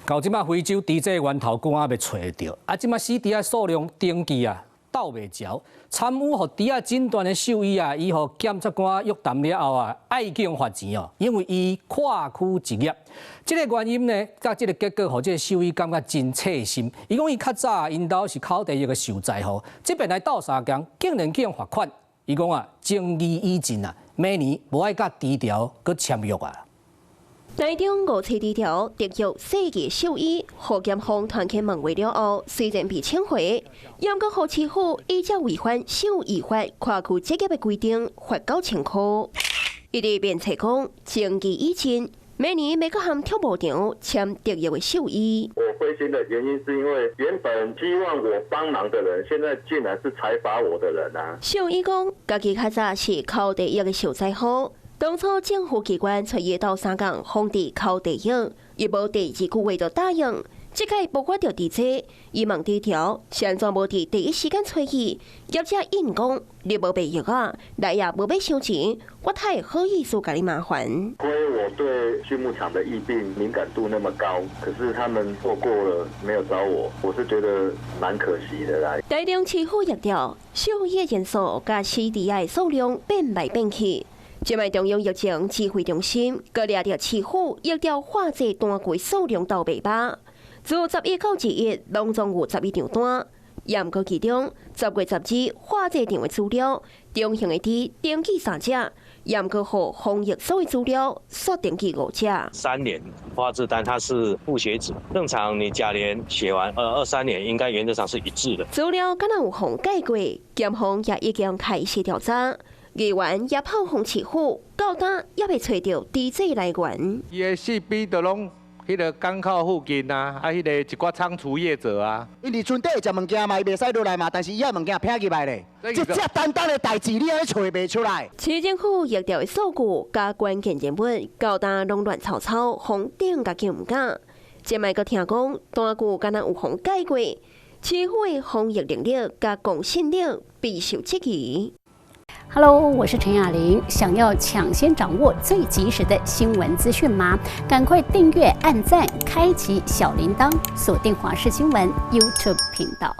到這擺非洲豬隻源頭閣猶未揣著，啊，這擺死豬仔數量登記啊，鬥袂著，參與予豬仔診斷的獸醫啊，伊予檢察官約談了後啊，愛去予罰錢哦，因為伊跨區執業。這個原因呢，佮這個結果，予這個獸醫感覺真刺心。伊講伊較早𪜶兜是口蹄疫的受災戶，這擺來鬥相共，竟然去予罰款。伊講啊，情義已盡啊，明年無愛佮豬條閣簽約啊。台中五冊豬條特約世界獸醫予檢方傳去問話了後，雖然被請回，猶閣予市府依照違反獸醫法跨區執業的規定罰9000箍。伊佇辯解講，情義已盡，明年欲閣和畜牧場簽特約的獸醫。我灰心的原因是因為原本希望我幫忙的人，現在竟然是裁罰我的人啊！獸醫講，家己較早是口蹄疫的受災戶。當初政府機關揣伊鬥相共防治口蹄疫，伊無第二句話就答應。這擺爆發著豬災，伊問豬條，是按怎無佇第一時間揣伊？業者應講，你無賣藥啊，來也無欲收錢，我太會好意思共你麻煩。虧我對畜牧場的疫病敏感度那麼高，可是他們錯過了，沒有找我，我是覺得蠻可惜的啦。台中市府疫調，獸醫人數佮死豬仔的數量變來變去。這擺中央疫情指揮中心，閣掠著市府疫調發債單據數量鬥袂飽，自11到21，攏總有11張單。毋過其中10月12發債場的資料，中型的豬登記三隻，毋過予防疫所的資料煞登記五隻。 3聯發字單它是複寫紙，正常你甲聯寫完，2、3聯應該原則上是一致的。資料敢若有予改過，檢方也已經開始調查。議員也炮轟市府，到今猶未揣著豬災來源。伊的四邊都攏彼個港口附近啊，啊，彼個一寡倉儲業者啊。𪜶佇船底會食物件嘛，伊袂使落來嘛，但是伊愛物件撇入來咧。這遮簡單的代誌，你按呢揣袂出來？市政府疫調的數據佮關鍵人物，到今攏亂糟糟，予頂家己毋敢。這擺閣聽講，單據敢若有予改過，市府的防疫能力佮公信力備受質疑。 Hello，我是陳雅玲。想要搶先掌握最及時的新聞資訊嗎？趕快訂閱、按讚、開啟小鈴鐺，鎖定華視新聞 YouTube 頻道。